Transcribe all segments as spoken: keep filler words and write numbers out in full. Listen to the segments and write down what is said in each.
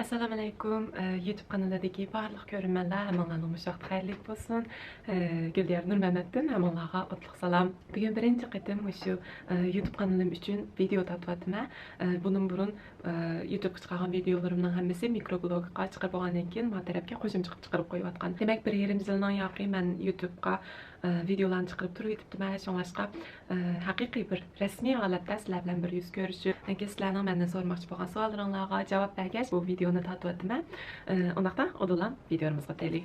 ئەسسالامۇئەلەيكۇم، ئە، يۇتۇب قانىلىدىكى بارلىق كۆرۈرمەنلەر، ھەممىڭلارنىڭ مۇشۇ ۋاقتى خەيرلىك بولسۇن. ئە، گۈلدىيار نۇرمەمەتتىن ھەممىڭلارغا ئوتلۇق سالام. بۈگۈن بىرىنچى قېتىم مۇشۇ، ئە، يۇتۇب قانىلىم ئۈچۈن ۋىدېئو تارتىۋاتىمەن. ئە، بۇنىڭ بۇرۇن، ئە، يۇتۇبقا چىقارغان ۋىدېئولىرىمنىڭ ھەممىسى مىكروبلوگقا چىقىرىپ بولغاندىن كېيىن ما تەرەپكە قوشۇمچە قىلىپ چىقىرىپ قويۇۋاتقان. دېمەك، بىر يېرىم يىلنىڭ ياقى مەن يۇتۇبقا، ئە، ۋىدېئولارنى چىقىرىپ تۇرۇۋېتىپتىمەن. شۇڭلاشقا، ئە، ھەقىقىي بىر رەسمىي ھالەتتە سىلەر بىلەن بىر يۈز كۆرۈشۈپ، كېيىن سىلەرنىڭ مەندىن سورىماقچى بولغان سوئاللىرىڭلارغا جاۋاب بەرگەچ، بۇ ۋىدېئونى تارتىۋاتىمەن. ئە، ئۇنداقتا ئۇدۇللا ۋىدېئومىزغا ئۆتەيلى.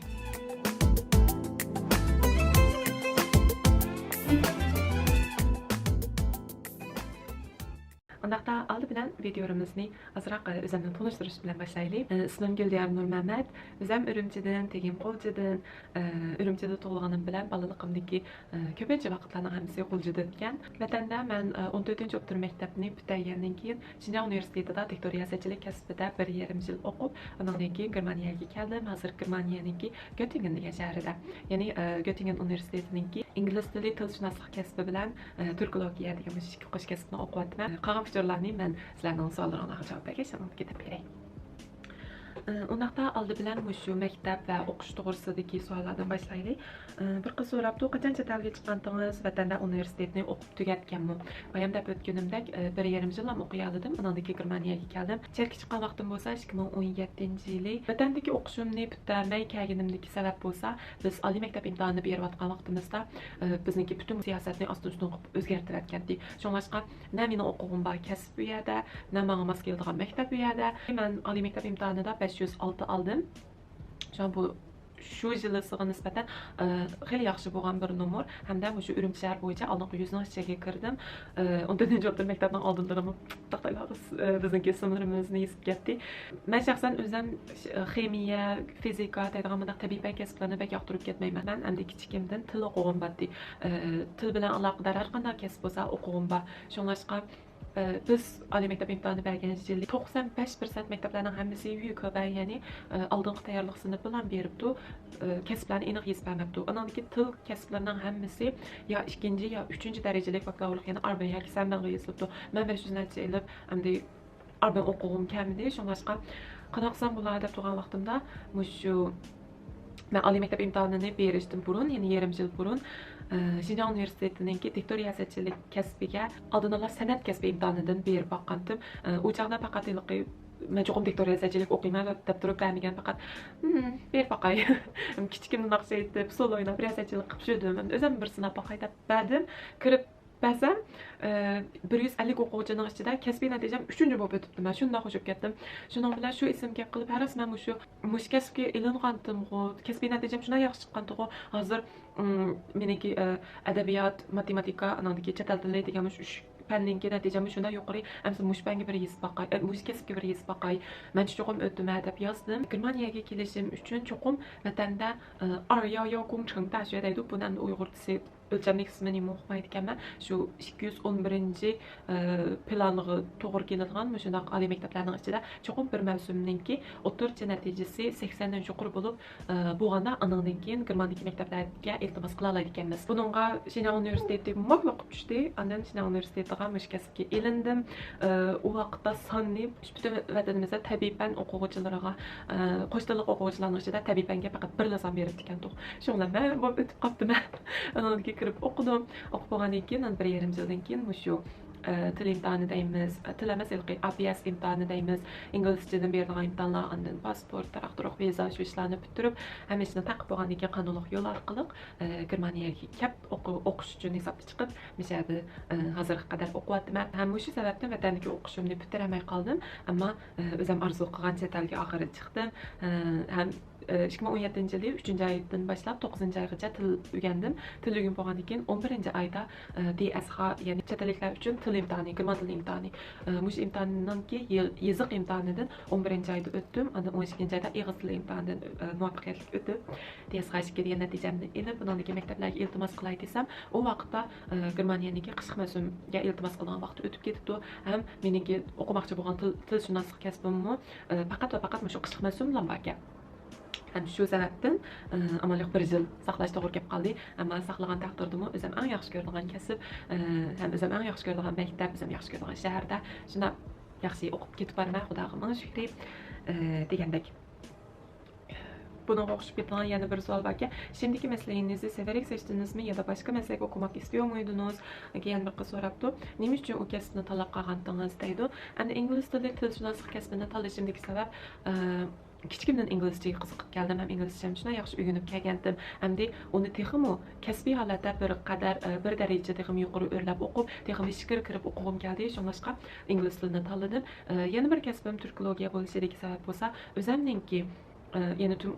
ئۇنداقتا ئالدى بىلەن ۋىدېئومىزنى ئازراق، ئە، ئۆزۈمنى تونۇشتۇرۇش بىلەن باشلايلى. ئە، ئىسمىم گۈلدىيار نۇرمەمەت. ئۆزۈم ئۈرۈمچىدىن، تېگىم قۇلجىدىن. ئە، ئۈرۈمچىدە تۇغۇلغىنىم بىلەن بالىلىقىمدىكى، ئە، كۆپىنچە ۋاقىتلارنىڭ ھەممىسى غۇلجىدا ئۆتكەن. ۋەتەندە مەن، ئە، ئون تۆتىنچى ئوتتۇرا مەكتەپنى پۈتتۈرگەندىن كېيىن شىنجاڭ ئۇنىۋېرسىتېتىدا دىكتور رىياسەتچىلىك كەسپىدە بىر يېرىم يىل ئوقۇپ، ئۇنىڭدىن كېيىن گېرمانىيەگە كەلدىم. ھازىر گېرمانىيەنىڭكى گۆتىنگېن دېگەن شەھىرىدە. يەنى، ئە، گۆتىنگېن ئۇنىۋېرسىتېتىنىڭكى ئىنگلىز تىلى تىلشۇناسلىق كەسپى بىلەن، ئە، تۈركولوگىيە دېگەن مۇشۇ ئىككى قوش كەسىپنى ئوقۇۋاتىمەن. قالغان ئۇچۇرلارنى مەن سىلەرنىڭ سوئاللىرىڭلارغا جاۋاب بەرگەچ ئاندىن كېتىپ بېرەي. ئۇنداقتا ئالدى بىلەن مۇشۇ مەكتەپ ۋە ئوقۇش توغرىسىدىكى سوئاللاردىن باشلايلى. بىر قىز سوراپتۇ، قاچان چەت ئەلگە چىققانتىڭىز؟ ۋەتەندە ئۇنىۋېرسىتېتنى ئوقۇپ تۈگەتكەنمۇ؟ بايام دەپ ئۆتكىنىمدەك، بىر يېرىم يىللام ئوقۇيالىدىم، ئاناندىن كېيىن گېرمانىيەگە كەلدىم. چەتكە چىققان ۋاقتىم بولسا ئىككى مىڭ ئون يەتتىنچى يىلى. ۋەتەندىكى ئوقۇشۇمنى پۈتتۈرەلمەي كەلگىنىمدىكى سەۋەب بولسا، بىز ئالىي مەكتەپ ئىمتىھانىنى بېرىۋاتقان ۋاقتىمىزدا، بىزنىڭكى پۈتۈن سىياسەتنى ئاستىن ئۈستۈن قىلىپ ئۆزگەرتىۋەتكەنتى. شۇڭلاشقا نە مېنىڭ ئوقۇغۇم بار كەسىپ ئۇ يەردە، نە ماڭا ماس كېلىدىغان مەكتەپ ئۇ يەردە. مەن ئالىي مەكتەپ ئىمتىھانىدا بەش يۈز ئالتە ئالدىم. شۇڭا بۇ شۇ يىلىسىغا نىسبەتەن، ئە، خېلى ياخشى بولغان بىر نومۇر ھەمدە مۇشۇ ئۈرۈمچى شەھەر بويىچە ئالدىنقى يۈزنىڭ ئىچىگە كىردىم. ئە، ئون تۆتىنچى ئوتتۇرا مەكتەپنىڭ ئالدىنلىرىمۇ تاختايلارغا، ئە، بىزنىڭكى ئىسىملىرىمىزنى يېزىپ كەتتى. مەن شەخسەن ئۆزۈم ش-، خىمىيە، فىزىكا دەيدىغان مۇنداق تەبىئىي پەن كەسىپلىرىنى بەك ياقتۇرۇپ كەتمەيمەن. مەن ئەمدى كىچىكىمدىن تىل ئوقۇغۇم بارتى. ئە، تىل بىلەن ئالاقىدار ھەر قانداق كەسىپ بولسا ئوقۇغۇم بار. شۇڭلاشقا، ئە، بىز ئالىي مەكتەپ ئىمتىھانى بەرگەن يىلى توقسان بەش پىرسەنت مەكتەپلەرنىڭ ھەممىسى يۈكۆبەي، يەنى، ئە، ئالدىنقى تەييارلىق سىنىپىنىلا بېرىپتۇ. ئە، كەسىپلەرنى ئېنىق يېزىپ بەرمەپتۇ. ئانىڭدىن كېيىن تىل كەسىپلىرىنىڭ ھەممىسى يا ئىككىنچى، يا ئۈچىنچى دەرىجىلىك باكلاۋۇرلۇق، يەنى ئاربىن ياكى سەنبىنغا يېزىلىپتۇ. مەن بەش يۈز نەچچە ئېلىپ، ئەمدى ئاربىن ئوقۇغۇم كەلمىدى. شۇڭلاشقا قانداق قىلسام بولار دەپ تۇرغان ۋاقتىمدا مۇشۇ مەن ئالىي مەكتەپ ئىمتىھانىنى بېرىشتىن بۇرۇن، يەنى يېرىم يىل بۇرۇن، ئى، شىنجاڭ ئۇنىۋېرسىتېتىنىڭكى دىكتور رىياسەتچىلىك كەسپىگە ئالدىن ئالا سەنئەت كەسپى ئىمتىھانىدىن بېرىپ باققانتىم. ئى، ئۇ چاغدا پەقەت ھېلىقى مەن چوقۇم دىكتور رىياسەتچىلىك ئوقۇيمەن دەپ، دەپ تۇرۇپ بەرمىگەن، پەقەت، «ھىم، بېرىپ باقاي.» كىچىكىمدە ناخشا ئېيتىپ، سولو ئويناپ، رىياسەتچىلىك قىلىپ يۈردۈم. ئەمدى ئۆزۈم بىر سىناپ باقاي دەپ بەردىم. كىرىپ بەرسەم، ئى، بىر يۈز ئەللىك ئوقۇغۇچىنىڭ ئىچىدە كەسپىي نەتىجەم ئۈچىنچى بولۇپ ئۆتۈپتىمەن. شۇنداق خۇش بولۇپ كەتتىم. شۇنىڭ بىلەن شۇ ئېسىمگە كېلىپ قېلىپ، ھەر رەسمەن مۇشۇ، مۇشۇ كەسىپكە ئېلىنغانتىمغۇ، كەسپىي نەتىجەم شۇنداق ياخشى چىققانتىغۇ. ھازىر، ئىم، مېنىڭكى، ئى، ئەدەبىيات، ماتېماتىكا، ئاناندىن كېيىن چەت ئەل تىلى دېگەن مۇشۇ ئۈچ پەننىڭكى نەتىجەممۇ شۇنداق يۇقىرى. ئەمسە مۇشۇ پەنگە بىر يېزىپ باقاي، ئە، مۇشۇ كەسىپكە بىر يېزىپ باقاي. مەنچە چوقۇم ئۆتىمەن دەپ يازدىم. گېرمانىيەگە كېلىشىم ئۈچۈن چوقۇم ۋەتەندە، ئى، ئارياياۋ گۇڭچېڭ داشۈ دەيدۇ. بۇنى ئەمدى ئۇيغۇرچىسى ئۆلچەملىك ئىسمىنى ئۇقمايدىكەنمەن. شۇ ئىككى يۈز ئون بىرىنچى، ئى، پىلانغا توغرا كېلىدىغان مۇشۇنداق ئالىي مەكتەپلەرنىڭ ئىچىدە چوقۇم بىر مەۋسۇمنىڭكى ئوتتۇرىچە نەتىجىسى سەكسەندىن يۇقىرى بولۇپ، ئى، بولغاندا ئانىڭدىن كېيىن گېرمانىيەدىكى مەكتەپلەرگە ئىلتىماس قىلالايدىكەنمىز. بۇنىڭغا شىنجاڭ ئۇنىۋېرسىتېتى مۇۋاپىق بولۇپ چۈشتى. ئاندىن شىنجاڭ ئۇنىۋېرسىتېتىغا مۇشۇ كەسىپكە ئېلىندىم. ئى، ئۇ ۋاقىتتا ساننى پۈتۈن ۋەتىنىمىزدە تەبىئىي پەن ئوقۇغۇچىلىرىغا، ئى، قوش تىللىق ئوقۇغۇچىلارنىڭ ئىچىدە تەبىئىي پەنگە پەقەت بىرلا سان بېرىپتىكەنتۇق. شۇڭا مەن بولۇپ ئۆتۈپ قاپتىمەن. ئانىڭدىن كېيىن كىرىپ ئوقۇدۇم. ئوقۇپ بولغاندىن كېيىن، ئانا بىر يېرىم يىلدىن كېيىن مۇشۇ، ئى، تىل ئىمتىھانى دەيمىز، تىل ئەمەس، ھېلىقى ئا پى ئېس ئىمتىھانى دەيمىز، ئىنگلىزچىدىن بېرىدىغان ئىمتىھانلار، ئاندىن پاسپورت، تاراق-تۇرۇق، ۋىزا، شۇ ئىشلارنى پۈتتۈرۈپ، ھەممە ئىشنى تاقىپ بولغاندىن كېيىن قانۇنلۇق يول ئارقىلىق، ئى، گېرمانىيەگە كەپ ئوقۇ-، ئوقۇش ئۈچۈن ھېسابتا چىقىپ، مۇشۇ يەردە، ئى، ھازىرغا قەدەر ئوقۇۋاتىمەن. ھەم مۇشۇ سەۋەبتىن ۋەتەندىكى ئوقۇشۇمنى پۈتتۈرەلمەي قالدىم. ئەمما، ئى، ئۆزۈم ئارزۇ قىلغان چەت ئەلگە ئاخىرى چىقتىم. ئى، ھەم، ئى، ئىككى مىڭ ئون يەتتىنچى يىلى ئۈچىنچى ئايدىن باشلاپ توققۇزىنچى ئايغىچە تىل ئۆگەندىم. تىل ئۆگىنىپ بولغاندىن كېيىن ئون بىرىنچى ئايدا، ئى، دى ئېس خا، يەنى چەت ئەللىكلەر ئۈچۈن تىل ئىمتىھانى، گېرمان تىلى ئىمتىھانى، ئى، مۇشۇ ئىمتىھاننىڭكى يىل-، يېزىق ئىمتىھانىدىن ئون بىرىنچى ئايدا ئۆتتۈم. ئاندىن ئون ئىككىنچى ئايدا ئېغىز تىلى ئىمتىھانىدىن، ئى، مۇۋەپپەقىيەتلىك ئۆتۈپ، دى ئېس خا ئىككى دېگەن نەتىجەمنى ئېلىپ، بۇنىڭدىكى مەكتەپلەرگە ئىلتىماس قىلاي دېسەم، ئۇ ۋاقىتتا، ئى، گېرمانىيەنىڭكى قىشلىق مەۋسۇمگە ئىلتىماس قىلىدىغان ۋاقىت ئۆتۈپ كېتىپتۇ. ھەم مېنىڭكى ئوقۇماقچى بولغان تىل، تىلشۇناسلىق كەسپىممۇ، ئى، پەقەت ۋە پەقەت مۇشۇ قىشلىق مەۋسۇملا باركەن. ھەم شۇ سەۋەبتىن، ئى، ئامال يوق بىر يىل ساقلاش توغرا كەپ قالدى. ئەمما ساقلىغان تەقدىردىمۇ ئۆزۈم ئەڭ ياخشى كۆرىدىغان كەسىپ، ئى، ھەم ئۆزۈم ئەڭ ياخشى كۆرىدىغان مەكتەپ، ئۆزۈم ياخشى كۆرىدىغان شەھەردە شۇنداق ياخشى ئوقۇپ كېتىپ بارىمەن، خۇداغا مىڭ شۈكرى. ئە، دېگەندەك. بۇنىڭغا ئوخشىشىپ كېتىدىغان يەنە بىر سوئال باركەن. Şimdiki mesleğinizi severek seçtiniz mi ya da başka meslek okumak istiyor muydunuz? كېيىن بىر قىز سوراپتۇ، نېمە ئۈچۈن ئۇ كەسىپنى تاللاپ قالغانتىڭىز دەيدۇ. ئەمدى ئىنگلىز تىلى، تىلشۇناسلىق كەسپىنى تاللىشىمدىكى سەۋەب، ئە، كىچىكىمدىن ئىنگلىزچىگە قىزىقىپ كەلدىم ھەم ئىنگلىزچەمنى شۇنداق ياخشى ئۆگىنىپ كەلگەنتىم. ئەمدى ئۇنى تېخىمۇ كەسپىي ھالەتتە بىر قەدەر، ئە، بىر دەرىجە تېخىمۇ يۇقىرى ئۆرلەپ ئوقۇپ، تېخىمۇ ئىچكىرى كىرىپ ئوقۇغۇم كەلدى. شۇڭلاشقا ئىنگلىز تىلىنى تاللىدىم. ئە، يەنە بىر كەسپىم تۈركولوگىيە بولۇشىدىكى سەۋەب بولسا، ئۆزەمنىڭكى، ئە، يەنە تۈم،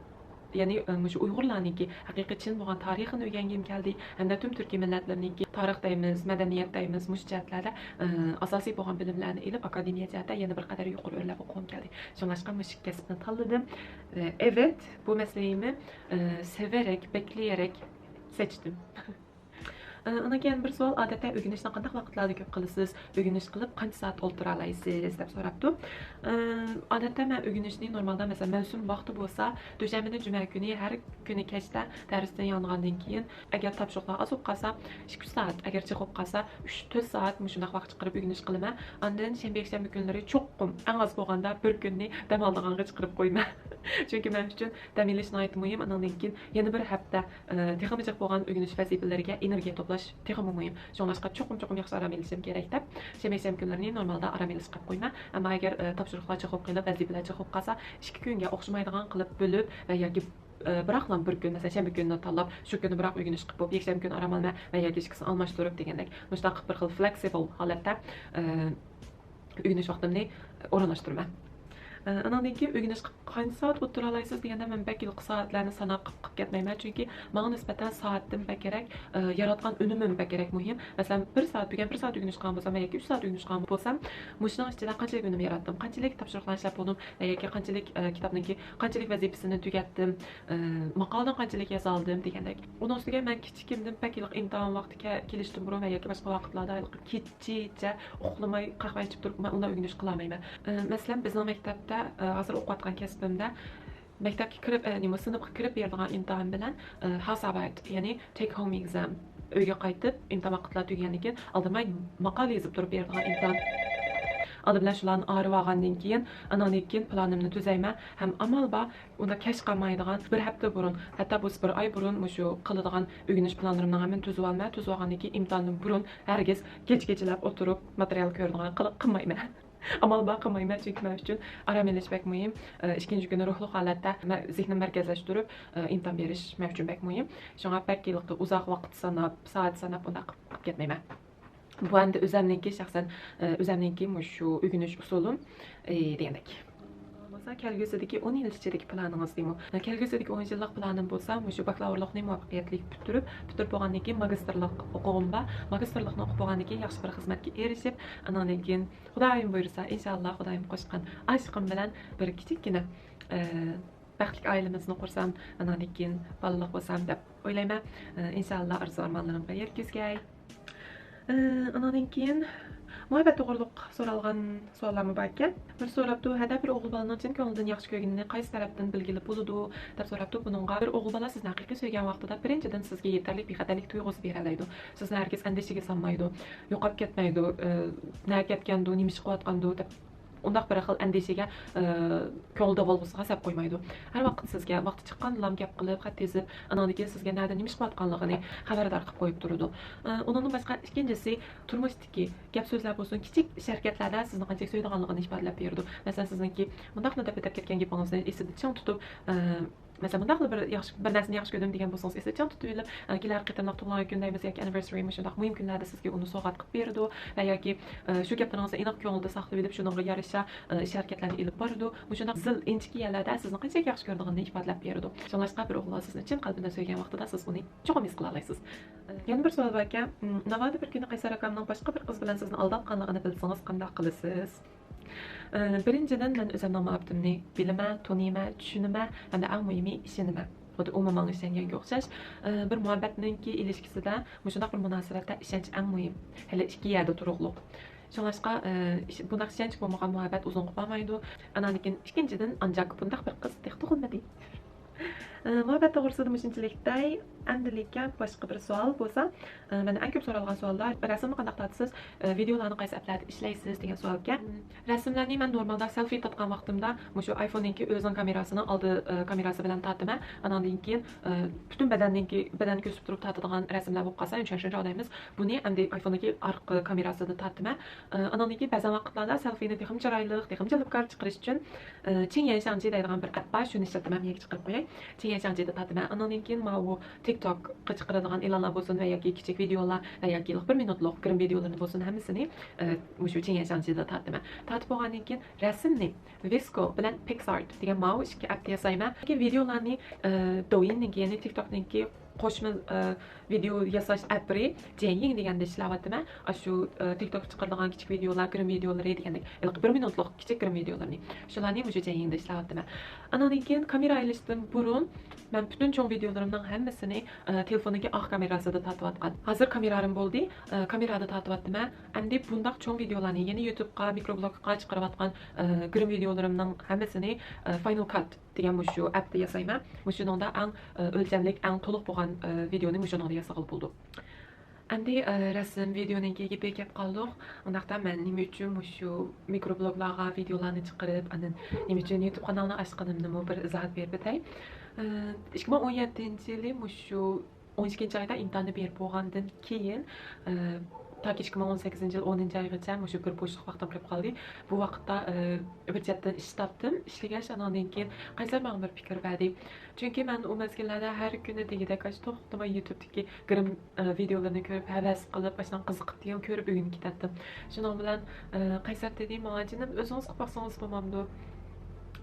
يەنى، ئە، مۇشۇ ئۇيغۇرلارنىڭكى ھەقىقىي چىن بولغان تارىخىنى ئۆگەنگۈم كەلدى. ھەمدە تۈم تۈركىي مىللەتلەرنىڭكى تارىخ دەيمىز، مەدەنىيەت دەيمىز، مۇشۇ جەھەتلەردە، ئە، ئاساسىي بولغان بىلىملەرنى ئېلىپ، ئاكادېمىيە جەھەتتە يەنە بىر قەدەر يۇقىرى ئۆرلەپ ئوقۇغۇم كەلدى. شۇڭلاشقا مۇشۇ كەسىپنى تاللىدىم. ئە، evet، بۇ مەسلىكىمنى، ئە، severek، bekleyerek seçtim. ئە، ئۇنىڭ كېيىن بىر سوئال، ئادەتتە ئۆگىنىشنى قانداق ۋاقىتلاردا كۆپ قىلىسىز؟ ئۆگىنىش قىلىپ قانچە سائەت ئولتۇرالايسىز؟ دەپ سوراپتۇ. ئە، ئادەتتە مەن ئۆگىنىشنى نورمالدا، مەسىلەن، مەۋسۇم ۋاقتى بولسا، دوشەنبىدىن جۈمە كۈنى ھەر كۈنى كەچتە دەرستىن يانغاندىن كېيىن، ئەگەر تاپشۇرۇقلار ئاز بولۇپ قالسا، ئىككى ئۈچ سائەت، ئەگەر جىق بولۇپ قالسا، ئۈچ تۆت سائەت مۇشۇنداق ۋاقىت چىقىرىپ ئۆگىنىش قىلىمەن. ئاندىن شەنبە، يەكشەنبە كۈنلىرى چوقۇم ئەڭ ئاز بولغاندا بىر كۈننى دەم ئالىدىغانغا چىقىرىپ قويىمەن. چۈنكى مەن ئۈچۈن دەم ئېلىش ناھايىتى مۇھىم. ئانىڭدىن كېيىن يەنە بىر ھەپتە، ئە، تېخىمۇ جىق بولغان ئۆگىنىش ۋەزىپىلىرىگە ئېنېرگىيە توپلاش تېخىمۇ مۇھىم. شۇڭلاشقا چوقۇم، چوقۇم ياخشى ئارام ئېلىشىم كېرەك دەپ، شەنبە، يەكشەنبە كۈنلىرىنى نورمالدا ئارام ئېلىش قىلىپ قويىمەن. ئەمما ئەگەر، ئە، تاپشۇرۇقلار جىق بولۇپ قېلىپ، ۋەزىپىلەر جىق بولۇپ قالسا، ئىككى كۈنگە ئوخشىمايدىغان قىلىپ بۆلۈپ ۋە ياكى، ئە، بىراقلا بىر كۈن، مەسىلەن، شەنبە كۈنىنى تاللاپ، شۇ كۈنى بىراق ئۆگىنىش قىلىپ بولۇپ، يەكشەنبە كۈنى ئارام ئالىمەن ۋە ياكى ئىككىسىنى ئالماشتۇرۇپ دېگەندەك، مۇشۇنداق بىر خىل فلېكسىبىل ھالەتتە، ئە، ئۆگىنىش ۋاقتىمنى ئورۇنلاشتۇرىمەن. ئە، ئاناندىن كېيىن ئۆگىنىشكە قانچە سائەت ئولتۇرالايسىز دېگەندە، مەن بەك ھېلىقى سائەتلەرنى ساناپ قىلىپ كەتمەيمەن، چۈنكى ماڭا نىسبەتەن سائەتتىن بەكرەك، ئە، ياراتقان ئۈنۈمۈم بەكرەك مۇھىم. مەسىلەن، بىر سائەت، بۈگۈن بىر سائەت ئۆگىنىش قىلغان بولسام ۋە ياكى ئۈچ سائەت ئۆگىنىش قىلغان بولسام، مۇشۇنىڭ ئىچىدە قانچىلىك ئۈنۈم ياراتتىم، قانچىلىك تاپشۇرۇقلارنى ئىشلەپ بولدۇم ۋە ياكى قانچىلىك، ئە، كىتابنىڭكى قانچىلىك ۋەزىپىسىنى تۈگەتتىم، ئە، ماقالىنى قانچىلىك يازالدىم دېگەندەك. ئۇنىڭ ئۈستىگە مەن كىچىكىمدىن بەك ھېلىقى ئىمتىھان ۋاقتى كە-، كېلىشتىن بۇرۇن ۋە ياكى باشقا ۋاقىتلاردا ھېلىقى كېچىچە ئۇخلىماي، قەھۋە ئىچىپ تۇرۇپ، مەن ئۇنداق ئۆگىنىش قىلالمايمەن. ئە، مەسىلەن، بىزنىڭ مەكتەپتە، ئە، ھازىر ئوقۇۋاتقان كەسپىمدە مەكتەپكە كىرىپ، ئە، نېمە، سىنىپقا كىرىپ بېرىدىغان ئىمتىھان بىلەن، ئە، Hausarbeit، يەنى take home exam، ئۆيگە قايتىپ ئىمتىھان ۋاقىتلار تۈگىگەندىن كېيىن ئالدىرىماي ماقالە يېزىپ تۇرۇپ بېرىدىغان ئىمتىھان. ئالدى بىلەن شۇلارنى ئايرىۋالغاندىن كېيىن، ئاناندىن كېيىن پىلانىمنى تۈزەيمەن ھەم ئامال بار ئۇنداق كەچ قالمايدىغان، بىر ھەپتە بۇرۇن، ھەتتا بولسا بىر ئاي بۇرۇن مۇشۇ قىلىدىغان ئۆگىنىش پىلانلىرىمنىڭ ھەممىنى تۈزۈۋالىمەن. تۈزۈۋالغاندىن كېيىن ئىمتىھاندىن بۇرۇن ھەرگىز كېچىكىچىلەپ ئولتۇرۇپ ماتېرىيال كۆرىدىغان قىلىق قىلمايمەن. ئامال بار قىلمايمەن، چۈنكى مەن ئۈچۈن ئارام ئېلىش بەك مۇھىم. ئىككىنچى كۈنى روھلۇق ھالەتتە مە-، زېھنىمنى مەركەزلەشتۈرۈپ، ئىمتىھان بېرىش مەن ئۈچۈن بەك مۇھىم. شۇڭا بەك ھېلىقى ئۇزاق ۋاقىت ساناپ، سائەت ساناپ ئۇنداق قىلىپ كەتمەيمەن. بۇ ئەمدى ئۆزەمنىڭكى، شەخسەن، ئۆزەمنىڭكى مۇشۇ ئۆگىنىش ئۇسۇلۇم، دېگەندەك. بولسا كەلگۈسىدىكى ئون يىل ئىچىدىكى پىلانىڭىز دېمۇ؟ كەلگۈسىدىكى ئون يىللىق پىلانىم بولسا مۇشۇ باكلاۋۇرلۇقنى مۇۋەپپەقىيەتلىك پۈتتۈرۈپ، پۈتتۈرۈپ بولغاندىن كېيىن ماگىستىرلىق ئوقۇغۇم بار. ماگىستىرلىقنى ئوقۇپ بولغاندىن كېيىن ياخشى بىر خىزمەتكە ئېرىشىپ، ئاناندىن كېيىن خۇدايىم بۇيرۇسا، ئىنشاللا خۇدايىم قوشقان ئاشىقىم بىلەن بىر كىچىككىنە، ئە، بەختلىك ئائىلىمىزنى قۇرسام، ئاناندىن كېيىن بالىلىق بولسام دەپ ئويلايمەن. ئە، ئىنشاللا ئارزۇ ئارمانلىرىمغا يەتكۈزگەي. ئانىڭدىن كېيىن مۇھەببەت توغرۇلۇق سورالغان سوئاللارمۇ بار ئىكەن. بىر سوراپتۇ، ھەدە بىر ئوغۇل بالىنىڭ چىن كۆڭلىدىن ياخشى كۆرگىنىنى قايسى تەرەپتىن بىلگىلى بولىدۇ؟ دەپ سوراپتۇ. بۇنىڭغا بىر ئوغۇل بالا سىزنى ھەقىقىي سۆيگەن ۋاقتىدا بىرىنچىدىن سىزگە يېتەرلىك بىخەتەرلىك تۇيغۇسى بېرەلەيدۇ. سىزنى ھەرگىز ئەندىشىگە سالمايدۇ. يوقاپ كەتمەيدۇ. ئە، نەگە كەتكەندۇ، نېمە ئىش قىلىۋاتقاندۇ دەپ ئۇنداق بىر خىل ئەندىشىگە، ئە، كۆڭۈل داۋالغۇسىغا سەپ قويمايدۇ. ھەر ۋاقىت سىزگە ۋاقتى چىققاندىلام گەپ قىلىپ، خەت يېزىپ، ئاناندىن كېيىن سىزگە نەدە نېمە ئىش قىلىۋاتقانلىقىنى خەۋەردار قىلىپ قويۇپ تۇرىدۇ. ئە، ئۇنىڭدىن باشقا ئىككىنچىسى، تۇرمۇشتىكى گەپ سۆزلەر بولسۇن، كىچىك ئىش ھەرىكەتلەردە سىزنى قانچىلىك سۆيىدىغانلىقىنى ئىپادىلەپ بېرىدۇ. مەسىلەن، سىزنىڭكى مۇنداقلا دەپ ئۆتۈپ كەتكەن گېپىڭىزنى ئېسىدە چىڭ تۇتۇپ، ئە، مەسىلەن، مۇنداقلا بىر ياخشى، بىر نەرسىنى ياخشى كۆردۈم دېگەن بولسىڭىز، ئېسىدە چىڭ تۇتۇۋېلىپ، ئە، كېلەر قېتىملىق تۇغۇلغان كۈن دەيمىز ياكى ئەننىۋېرسارى، مۇشۇنداق مۇھىم كۈنلەردە سىزگە ئۇنى سوۋغات قىلىپ بېرىدۇ ۋە ياكى، ئە، شۇ گەپلىرىڭىزنى ئېنىق كۆڭلىدە ساقلىۋېلىپ، شۇنىڭغا يارىشا، ئە، ئىش ھەرىكەتلەرنى ئېلىپ بارىدۇ. مۇشۇنداق زىل ئىنچىكە يەرلەردە سىزنى قانچىلىك ياخشى كۆرىدىغىنىنى ئىپادىلەپ بېرىدۇ. شۇڭلاشقا بىر ئوغۇل سىزنى چىن قەلبىدىن سۆيگەن ۋاقتىدا سىز بۇنى چوقۇم ھېس قىلالايسىز. يەنە بىر سوئال باركەن، ناۋادا بىر كۈنى قەيسەر ئاكامنىڭ باشقا بىر قىز بىلەن سىزنى ئالداتقانلىقىنى بىلسىڭىز قانداق قىلىسىز؟ ئە، بىرىنچىدىن، مەن ئۆزۈمنىڭ مۇھەببىتىمنى بىلىمەن، تونۇيمەن، چۈشىنىمەن ھەمدە ئەڭ مۇھىمى ئىشىنىمەن. خۇددى ئۇمۇ ماڭا ئىشەنگەنگە ئوخشاش. ئە، بىر مۇھەببەتنىڭكى ئىلىشكىسىدە مۇشۇنداق بىر مۇناسىۋەتتە ئىشەنچ ئەڭ مۇھىم. ھېلى ئىككى يەردە تۇرۇقلۇق. شۇڭلاشقا، ئە، ئىش-، بۇنداق ئىشەنچ بولمىغان مۇھەببەت ئۇزۇنغا بارمايدۇ. ئاناندىن كېيىن ئىككىنچىدىن، ئانجاق بۇنداق بىر قىز تېخى تۇغۇلمىدى. ئە، مۇھەببەت توغرىسىدا مۇشۇنچىلىك دەي. ئەمدىلىككە باشقا بىر سوئال بولسا، ئە، مەندىن ئەڭ كۆپ سورالغان سوئاللار، رەسىمنى قانداق تارتىسىز، ئە، ۋىدېئولارنى قايسى ئەپلەردە ئىشلەيسىز دېگەن سوئالكەن. رەسىملەرنى مەن نورمالدا سېلفى تارتقان ۋاقتىمدا مۇشۇ ئايفوننىڭكى ئۆزىنىڭ كامېراسىنىڭ ئالدى، ئە، كامېراسى بىلەن تارتىمەن. ئاناندىن كېيىن، ئە، پۈتۈن بەدەننىڭكى، بەدەننى كۆرسىتىپ تۇرۇپ تارتىدىغان رەسىملەر بولۇپ قالسا، شۇنچە ئوينايمىز. بۇنى ئەمدى ئايفوننىڭكى ئارقا كامېراسىدا تارتىمەن. ئە، ئاناندىن كېيىن بەزەن ۋاقىتلاردا سېلفىنى تېخىمۇ چىرايلىق، تېخىمۇ جەلپكار چىقىرىش ئۈچۈن، ئە، چىڭيەن شاڭجى دەيدىغان بىر ئەپ بار، شۇنى ئىشلىتىمەن، مەن يەكچە چىقىرىپ قوياي. چىڭيەن شاڭجىدا تارتىمەن. ئاناندىن كېيىن ماۋۇ تىك توكقا چىقىرىدىغان ئېلانلار بولسۇن ۋە ياكى كىچىك ۋىدېئولار ۋە ياكى بىر مىنۇتلۇق گىرىم ۋىدېئولىرىنى بولسۇن، ھەممىسىنى، ئە، مۇشۇ چىڭيەن شاڭجىدا تارتىمەن. تارتىپ بولغاندىن كېيىن رەسىمنى ۋىسكو بىلەن پىكسارت دېگەن ماۋۇ ئىككى ئەپتە ياسايمەن. كېيىن ۋىدېئولارنى، ئە، دوۋيىننىڭكى، يەنى تىك توكنىڭكى قوشما، ئە، ۋىدېئو ياساش ئەپى جيەنيىڭ دېگەندە ئىشلەۋاتىمەن. ئاشۇ، ئە، تىك توكقا چىقىرىدىغان كىچىك ۋىدېئولار، گىرىم ۋىدېئولىرى دېگەندەك، ھېلىقى بىر مىنۇتلۇق كىچىك گىرىم ۋىدېئولىرىنى. شۇلارنى مۇشۇ جيەنيىڭدا ئىشلەۋاتىمەن. ئاناندىن كېيىن كامېرا ئېلىشتىن بۇرۇن مەن پۈتۈن چوڭ ۋىدېئولىرىمنىڭ ھەممىسىنى، ئە، تېلېفوننىڭكى ئارقا كامېراسىدا تارتىۋاتقان. ھازىر كامېرالىرىم بولدى، ئە، كامېرادا تارتىۋاتىمەن. ئەمدى بۇنداق چوڭ ۋىدېئولارنى، يەنى يۇتۇبقا، مىكروبلوگقا چىقىرىۋاتقان، ئە، گىرىم ۋىدېئولىرىمنىڭ ھەممىسىنى، ئە، فاينال كات دېگەن مۇشۇ ئەپتە ياسايمەن. مۇشۇنىڭدا ئەڭ، ئە، ئۆلچەملىك، ئەڭ تولۇق بولغان، ئە، ۋىدېئونى مۇشۇنىڭدا ياسىغىلى بولىدۇ. ئەمدى، ئە، رەسىم ۋىدېئونىڭكى گېپىگە كەپ قالدۇق. ئۇنداقتا مەن نېمە ئۈچۈن مۇشۇ مىكروبلوگلارغا ۋىدېئولارنى چىقىرىپ، ئاندىن نېمە ئۈچۈن يۇتۇب قانالنى ئاچقىنىمنىمۇ بىر ئىزاھات بېرىپ ئۆتەي. ئە، ئىككى مىڭ ئون يەتتىنچى يىلى مۇشۇ ئون ئىككىنچى ئايدا ئىمتىھاننى بېرىپ بولغاندىن كېيىن، ئە، تاكى ئىككى مىڭ ئون سەككىزىنچى يىل ئونىنچى ئايغىچە مۇشۇ بىر بوشلۇق ۋاقتىم قېلىپ قالدى. بۇ ۋاقىتتا، ئە، بىر چەتتىن ئىش تاپتىم. ئىشلىگەچ، ئاناندىن كېيىن قەيسەر ماڭا بىر پىكىر بەردى. چۈنكى مەن ئۇ مەزگىللەردە ھەر كۈنى دېگۈدەك ئاشۇ توختىماي يۇتۇبتىكى گىرىم، ئە، ۋىدېئولىرىنى كۆرۈپ، ھەۋەس قىلىپ، ئاشۇنداق قىزىقىپ دېگەن كۆرۈپ ئۆگىنىپ كېتەتتىم. شۇنىڭ بىلەن، ئە، قەيسەر دېدى ماڭا، جېنىم، ئۆزىڭىز قىلىپ باقسىڭىز بولمامدۇ؟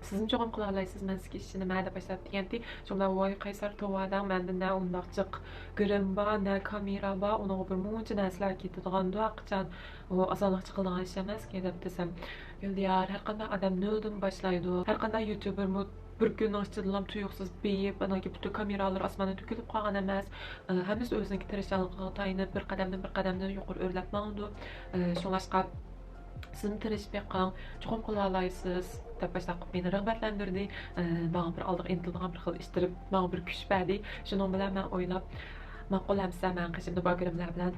سىزمۇ چوقۇم قىلالايسىز، مەن سىزگە ئىشىنىمەن، دەپ باشلاپ دېگەنتى. شۇنىڭ بىلەن، ۋاي، قەيسەر، توۋا دەڭ، مەندە نە ئۇنداق جىق گىرىم بار، نە كامېرا بار، ئۇنىڭغا بىر مۇنچە نەرسىلەر كېتىدىغاندۇ، ھەقىچان ئۇ ئاسانلىقچە قىلىدىغان ئىش ئەمەسكەن، دەپتۇ دېسەم، گۈلدىيار، ھەر قانداق ئادەم نۆلدىن باشلايدۇ. ھەر قانداق يۇتۇبېرمۇ بىر كۈننىڭ ئىچىدىلا تۇيۇقسىز بېيىپ، ئانان كېيىن پۈتۈن كامېرالىرى ئاسماندا تۆكۈلۈپ قالغان ئەمەس. ئە، ھەممىسى ئۆزىنىڭكى تىرىشچانلىقىغا تايىنىپ، بىر قەدەمدىن بىر قەدەمدىن يۇقىرى ئۆرلەپ ماڭىدۇ. ئە، شۇڭلاشقا سىزمۇ تىرىشىپ بېقىڭ، چوقۇم قىلالايسىز، دەپ باشلاپ مېنى رىغبەتلەندۈردى. ئە، ماڭا بىر ئالدىغا ئىنتىلىدىغان بىر خىل ئىتتىرىپ، ماڭا بىر كۈچ بەردى. شۇنىڭ بىلەن مەن ئويلاپ، ماقۇل ئەمسە مەن قېشىمدا بار گىرىملەر بىلەن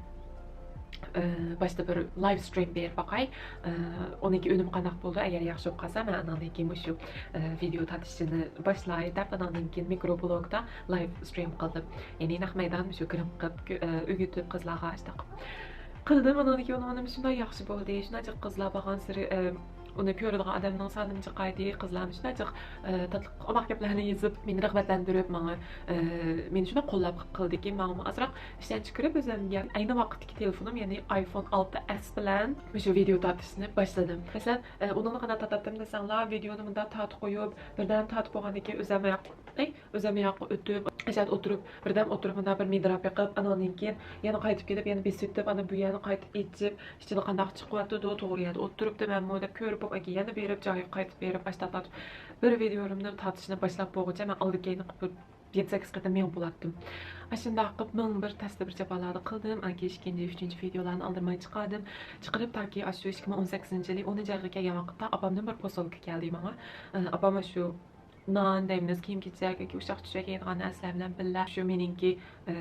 ئى، باشتا بىر لايف سترىم بېرىپ باقاي. ئى، ئۇنىڭكى ئۈنۈمى قانداق بولىدۇ؟ ئەگەر ياخشى بولۇپ قالسا، مەن ئاناندىن كېيىن مۇشۇ، ئى، ۋىدېئو تارتىشنى باشلاي دەپ، ئاناندىن كېيىن مىكرو بلوگدا لايف سترىم قىلدىم. يەنى نەق مەيدان مۇشۇ گىرىم قىلىپ، ئى، ئۆگىتىپ قىزلارغا ئاشۇنداق قىلدىم. ئاناندىن كېيىن ئۇنىڭ شۇنداق ياخشى بولدى. شۇنداق جىق قىزلار بارغانسېرى، ئى، ئۇنى كۆرىدىغان ئادەمنىڭ سانىمۇ جىقايدى. قىزلارمۇ شۇنداق جىق، ئى، تاتلىق ئوماق گەپلەرنى يېزىپ، مېنى رىغبەتلەندۈرۈپ، ماڭا، ئى، مېنى شۇنداق قوللاپ قىلدىكى، ماڭىمۇ ئازراق ئىشەنچ كىرىپ، ئۆزۈمگە ئەينى ۋاقىتتىكى تېلېفونۇم، يەنى ئايفون ئالتە ئېس بىلەن مۇشۇ ۋىدېئو تارتىشنى باشلىدىم. مەسىلەن، ئى، ئۇنىڭدا قانداق تارتاتتىم دېسەڭلار، ۋىدېئونى مۇنداق تارتىپ قويۇپ، بىردەم تارتىپ بولغاندىن كېيىن ئۆزۈم ئاياق-، ئەي، ئۆزۈم ئاياققا ئۆتۈپ، ئاشۇ يەردە ئولتۇرۇپ، بىردەم ئولتۇرۇپ، مۇنداق بىر مىدىراپ بېقىپ، ئاناندىن كېيىن يەنە قايتىپ كېلىپ، يەنە بېسىۋېتىپ، ئانا بۇ يەرنى قايتىپ ئېچىپ، ئىچىدە قانداق چىقىۋاتىدۇ، توغرا يەردە ئولتۇرۇپتىمەنمۇ دەپ كۆرۈپ بولۇپ، ئاكى يەنە بېرىپ، جايىغا قايتىپ بېرىپ، ئاشۇنداق تارتىپ، بىر ۋىدېئولىرىمنى تارتىشنى باشلاپ بولغۇچە مەن ئالدى كەينى قىلىپ يەتتە سەككىز قېتىم مېڭىپ بولاتتىم. ئاشۇنداق قىلىپ مىڭ بىر تەستە بىر جاپالارنى قىلدىم. ئاكى ئىككىنچى، ئۈچىنچى ۋىدېئولارنى ئالدىرماي چىقاردىم. چىقىرىپ تاكى ئاشۇ ئىككى مىڭ ئون سەككىزىنچى يىلى ئونىنچى ئايغا كەلگەن ۋاقىتتا ئاپامدىن بىر پوسۇلكا كەلدى ماڭا. ئى، ئاپام ئاشۇ نان دەيمىز، كىيىم-كېچەك ياكى ئۇششاق-چۈششەك يەيدىغان نەرسىلەر بىلەن بىللە شۇ مېنىڭكى، ئى،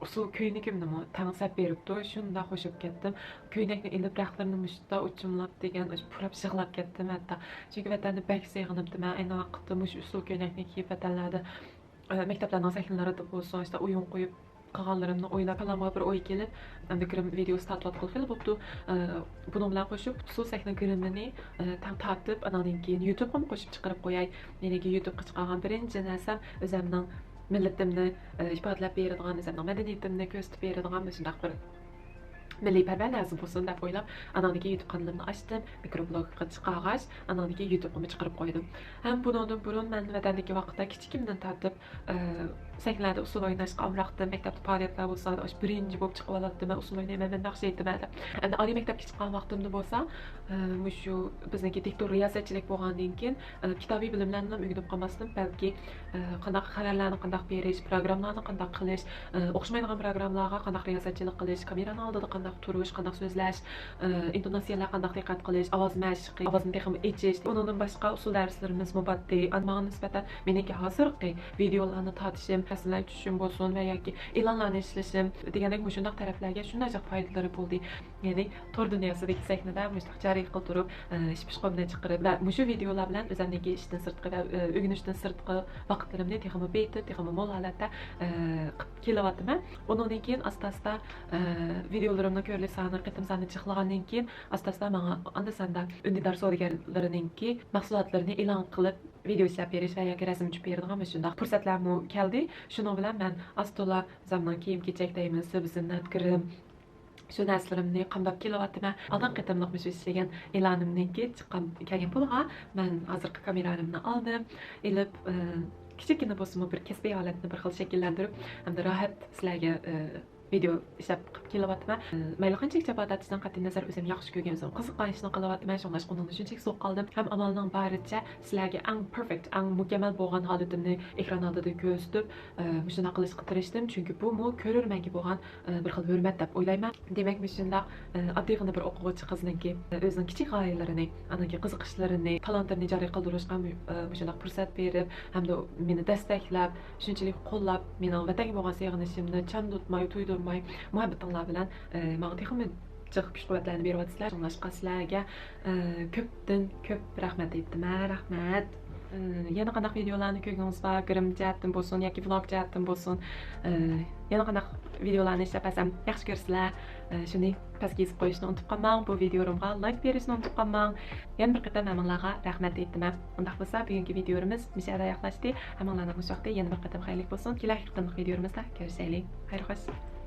ئۇسسۇل كۆينىكىمنىمۇ تەڭ سەپ بېرىپتۇ. شۇنداق خوش بولۇپ كەتتىم. كۆينەكنى ئېلىپ، رەختلىرىنى مۇشۇنداق ئۇچۇملاپ دېگەن، پۇراپ يىغلاپ كەتتىم ھەتتا. چۈنكى ۋەتەندە بەك سېغىنىپتىمەن. ئەينى ۋاقىتتا مۇشۇ ئۇسسۇل كۆينەكنى كىيىپ، ۋەتەنلەردە، ئە، مەكتەپلەرنىڭ سەھنىلىرىدە بولسۇن، ئىشتە ئويۇن قويۇپ قالغانلىرىمنى ئويلاپ، كاللامغا بىر ئوي كېلىپ، ئەمدى گىرىم ۋىدېئوسى تارتىۋاتقىلى خېلى بوپتۇ. ئە، بۇنىڭ بىلەن قوشۇپ، ئۇسسۇل سەھنە گىرىمىنى، ئە، تەڭ تارتىپ، ئاناندىن كېيىن يۇتۇبقىمۇ قوشۇپ چىقىرىپ قوياي. مېنىڭكى يۇتۇبقا چىقارغان بىرىنچى نەرسەم ئۆزەمنىڭ مىللىتىمنى، ئە، ئىپادىلەپ بېرىدىغان، ئۆزەمنىڭ مەدەنىيىتىمنى كۆرسىتىپ بېرىدىغان مۇشۇنداق بىر مىللىيپەرۋەر نەرسە بولسۇن دەپ ئويلاپ، ئاناندىن كېيىن يۇتۇب قانىلىمنى ئاچتىم، مىكرو بلوگقا چىقارغاچ، ئاناندىن كېيىن يۇتۇبقىمۇ چىقىرىپ قويدۇم. ھەم بۇنىڭدىن بۇرۇن مەن ۋەتەندىكى ۋاقىتتا كىچىكىمدىن تارتىپ، ئە، سەھنىلەردە ئۇسسۇل ئويناشقا ئامراقتىم. مەكتەپتە پائالىيەتلەر بولسا، ئاشۇ بىرىنچى بولۇپ چىقىۋالاتتىم، مەن ئۇسسۇل ئوينايمەن، مەن ناخشا ئېيتىمەن دەپ. ئەمدى ئالىي مەكتەپكە چىققان ۋاقتىمدا بولسا، ئە، مۇشۇ بىزنىڭكى دىكتور رىياسەتچىلىك بولغاندىن كېيىن، ئە، كىتابىي بىلىملەرنىلا ئۆگىنىپ قالماستىن، بەلكى، ئە، قانداق خەۋەرلەرنى قانداق بېرىش، پروگراممىلارنى قانداق قىلىش، ئە، ئوخشىمايدىغان پروگراممىلارغا قانداق رىياسەتچىلىك قىلىش، كامېرانىڭ ئالدىدا قانداق تۇرۇش، قانداق سۆزلەش، ئى، ئىنتوناتسىيەلەر قانداق دىققەت قىلىش، ئاۋاز مەشقى، ئاۋازنى تېخىمۇ ئېچىش. ئۇنىڭدىن باشقا ئۇسسۇل دەرسلىرىمىزمۇ بارتتى. ئەمما ماڭا نىسبەتەن مېنىڭكى ھازىرقى ۋىدېئولارنى تارتىشىم، رەسىملەرنى چۈشۈشۈم بولسۇن ۋە ياكى ئېلانلارنى ئىشلىشىم دېگەندەك مۇشۇنداق تەرەپلەرگە شۇنداق جىق پايدىلىرى بولدى. يەنى تور دۇنياسىدىكى سەھنىدە مۇشۇنداق جارى قىلدۇرۇپ، ئى، ئىش پۇشقۇمنى چىقىرىپ ۋە مۇشۇ ۋىدېئولار بىلەن ئۆزۈمنىڭكى ئىشتىن سىرتقى ۋە، ئى، ئۆگىنىشتىن سىرتقى ۋاقىتلىرىمنى تېخىمۇ بېيىتىپ، تېخىمۇ مول ھالەتتە، ئى، قىلىپ كېلىۋاتىمەن. ئۇنىڭدىن كېيىن ئاستا-ئاستا، ئى، ۋىدېئولىرىمنىڭ كۆرۈلۈش سانى، قېتىم سانى جىقلىغاندىن كېيىن ئاستا-ئاستا ماڭا ئاندا-ساندا ئۈندىدار سودىگەرلىرىنىڭكى مەھسۇلاتلىرىنى ئېلان قىلىپ، ۋىدېئو ئىشلەپ بېرىش ۋە ياكى رەسىم چۈشۈپ بېرىدىغان مۇشۇنداق پۇرسەتلەرمۇ كەلدى. شۇنىڭ بىلەن مەن ئاز-تولا ئۆزۈمنىڭ كىيىم-كېچەك دەيمىز، سىبىزىننەت كىرىم، شۇ نەرسىلىرىمنى قامداپ كېلىۋاتىمەن. ئالدىنقى قېتىملىق مۇشۇ ئىشلىگەن ئېلانىمنىڭكى چىققان، كەلگەن پۇلىغا مەن ھازىرقى كامېرامنى ئالدىم. ئېلىپ، ئى، كىچىككىنە بولسىمۇ بىر كەسپىي ھالەتنى بىر خىل شەكىللەندۈرۈپ، ھەمدە راھەت سىلەرگە، ئى، ۋىدېئو ئىشلەپ قىلىپ كېلىۋاتىمەن. ئى، مەيلى قانچىلىك چاپا تارتىشتىن قەتئىي نەزەر، ئۆزۈم ياخشى كۆرگەن، ئۆزۈم قىزىققان ئىشنى قىلىۋاتىمەن. شۇڭلاشقا ئۇنىڭدىن شۇنچىلىك زوق ئالدىم. ھەم ئامالنىڭ بارىچە سىلەرگە ئەڭ پېرفېكت، ئەڭ مۇكەممەل بولغان ھالىتىمنى ئېكران ئالدىدا كۆرسىتىپ، ئى، مۇشۇنداق قىلىشقا تىرىشتىم. چۈنكى بۇمۇ كۆرۈرمەنگە بولغان، ئى، بىر خىل ھۆرمەت دەپ ئويلايمەن. دېمەك، مۇشۇنداق، ئى، ئاددىيغىنا بىر ئوقۇغۇچى قىزنىڭكى، ئى، ئۆزىنىڭ كىچىك غايىلىرىنى، ئانىڭكى قىزىقىشلىرىنى، تالانتلىرىنى جارى قىلدۇرۇشقا مۇ-، ئى، مۇشۇنداق پۇرسەت بېرىپ، ھەمدە مېنى دەستەكلەپ، شۇنچىلىك قوللاپ، مېنىڭ ۋەتەنگە بولغان سېغىنىشىمنى چاندۇرماي، تۇيدۇرماي، مۇھەببىتىڭلار بىلەن، ئى، ماڭا تېخىمۇ جىق كۈچ-قۇۋۋەتلەرنى بېرىۋاتىسىلەر. شۇڭلاشقا سىلەرگە، ئى، كۆپتىن كۆپ رەھمەت ئېيتتىم. ھە، رەھمەت. ئى، يەنە قانداق ۋىدېئولارنى كۆرگۈڭىز بار؟ گىرىم جەھەتتىن بولسۇن ياكى ۋلوگ جەھەتتىن بولسۇن، ئى، يەنە قانداق ۋىدېئولارنى ئىشلەپ بەرسەم ياخشى كۆرىسىلەر؟ ئى، شۇنى پەسكە يېزىپ قويۇشنى ئۇنتۇپ قالماڭ. بۇ ۋىدېولىرىمغا لايك بېرىشنى ئۇنتۇپ قالماڭ. يەنە بىر قېتىم ھەممىڭلارغا رەھمەت ئېيتتىم. ئۇنداق بولسا، بۈگۈنكى ۋىدېئولىرىمىز مۇشۇ يەردە ئاياغلاشتى. ھەممىڭلارنىڭ مۇشۇ ۋاقتى يەنە بىر قېتىم خەيرلىك بولسۇن. كېلەر قېتىملىق ۋىدېئولىرىمىزدا كۆرۈشەيلى. خەير خوش.